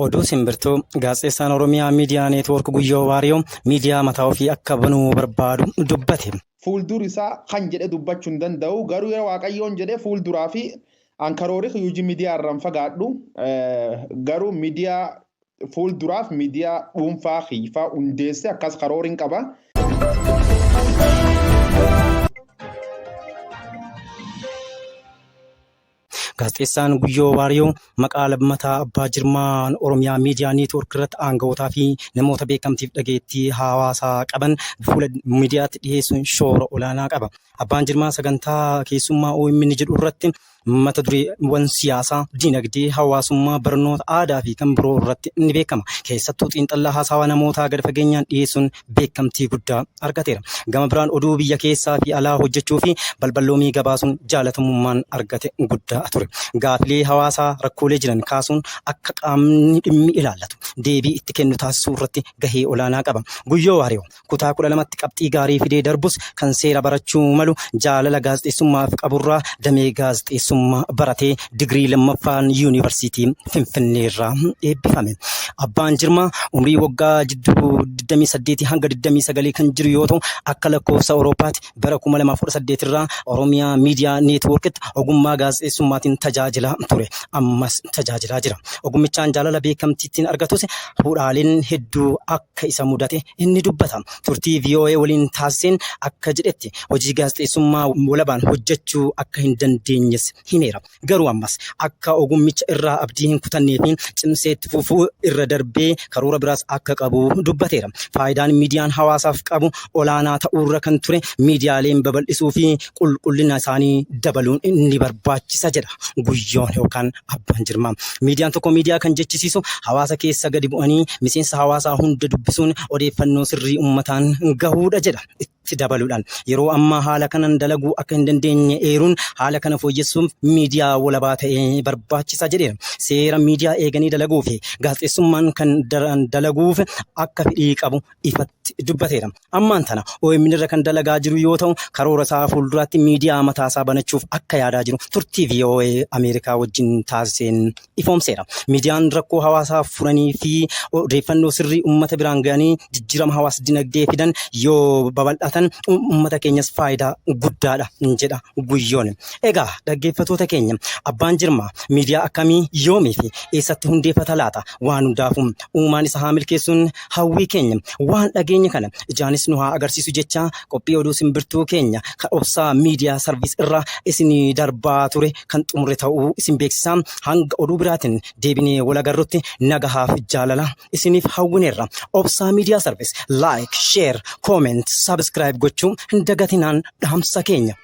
Oduu Simbirtuu, Gaazexeessaan Oromiyaa Miidiyaa Neetwoork Guyyoo Waariyoo miidiyaa mataa ofii akka banuu barbaadu dubbate. Fuuldur isaa kan jedhe dubbachu hin danda'u, garuu yoo Waaqayyoon jedhe fuulduraa fi an karoori hojii miidiyaa irraan fagaadhu, garuu miidiyaa fuulduraaf miidiyaa dhuunfaa hiifaa hundeesse akkas karooriin qaba. Gaazexeessaan Guyyoo Waariyoo maqaa lammataa Abbaa Jirmaan Oromiyaa Miidiyaa Neetwoork irratti aanga'ootaa fi namoota beekamtiif dhageettii hawaasaa qaban fuula miidiyaatti dhiyeessuun shoora olaanaa qaba. Abbaan Jirmaa sagantaa keessummaa OMN jedhu irratti mata dureewwan siyaasaa, dinagdee, hawaasummaa, barnoota, aadaa fi kan biroo irratti ni beekama. Keessattuu xiinxallaa haasawaa namootaa gad fageenyaan dhiyeessuun beekamtii guddaa argateera. Gama biraan oduu biyya keessaa fi alaa hojjechuu fi balballoomii gabaasuun jaalatamummaan argate guddaa ture. Gaafilee hawaasaa rakkoolee jiran kaasuun akka qaamni dhimmi ilaallatu deebii itti kennu taasisuu irratti gahee olaanaa qaba. Guyyoo Waariyoo kutaa 12tti qabxii gaarii fidee darbus kan seera barachuu malu jaalala gaazexeessummaaf qaburraa damee gaazexeessummaa baratee digirii lammaffaan yuunivarsiitii Finfinneerraa eebbifame. Abbaan Jirmaa umrii waggaa jidduu 28 hanga 29 kan jiru yoo ta'u akka lakkoofsa Awurooppaatti bara 2018 irraa Oromiyaa Miidiyaa Neetwoorkitti ogummaa gaazexeessummaatiin tajaajilaa ture. Ammas tajaajilaa jira. Ogummichaan jaalala beekamtiittiin argatus hudhaaleen hedduu akka isa mudate inni dubbata. Turtii VOA waliin taasiseen akka jedhetti hojii gaazexeessummaa walabaan hojjechuu akka hin dandeenyes himeera. Garuu ammas akka ogummicha irraa abdii hin kutannee fi cimsee itti fufuu irra darbee karoora biraas akka qabu dubbateera. Faayidaan miidiyaan hawaasaaf qabu olaanaa ta'uurra kan ture miidiyaaleen babal'isuu fi qulqullina isaanii dabaluun ni barbaachisa jedha Guyyoon yookaan Abbaan Jirmaa. Miidiyaan tokko miidiyaa kan jechisiisu hawaasa keessa gadi bu'anii miseensa hawaasaa hunda dubbisuun odeeffannoo sirrii uummataan gahuudha jedha. Itti dabaluudhaan yeroo ammaa haala kanan dalaguu akka hin dandeenye eeruun haala kana fooyyessuuf miidiyaa walabaa ta'e barbaachisa jedheera. Seera miidiyaa eeganii dalaguu fi gaazexeessummaan kan daran dalaguuf akka fedhii qabu ifatti dubbateera. Ammaan tana OMN irra kan dalagaa jiru yoo ta'u karoora isaa fuulduraatti miidiyaa mataasaa banachuuf akka yaadaa jiru turtii VOA Ameerikaa wajjin taasiseen ifoomseera. Miidiyaan rakkoo hawaasaa furanii fi odeeffannoo sirrii uummata biraan ga'anii jijjiirama hawaas dinagdee fidan yoo babal'atan uummata keenyas faayidaa guddaadha jedha Guyyoon. Egaa dhaggeeffatoota keenya, Abbaan Jirmaa miidiyaa akkamii, yoomii fi eessatti hundeeffata laata? Waan hundaafuu uumaan isa haa milkeessuun hawwii keenya. Waan dhageenye kana ijaanis nu haa agarsiisu jechaa qophii oduu simbirtuu keenya kan Obsaa Miidiyaa Sarviis irraa isinii darbaa ture kan xumurre ta'uu isin beeksisaa, hanga oduu biraatiin deebinee wal agarrutti nagahaaf jaalala isiniif hawwineerra. Obsaa Miidiyaa Sarviis like, share, comment, subscribe gochuu hin dagatinaan dhaamsa keenya.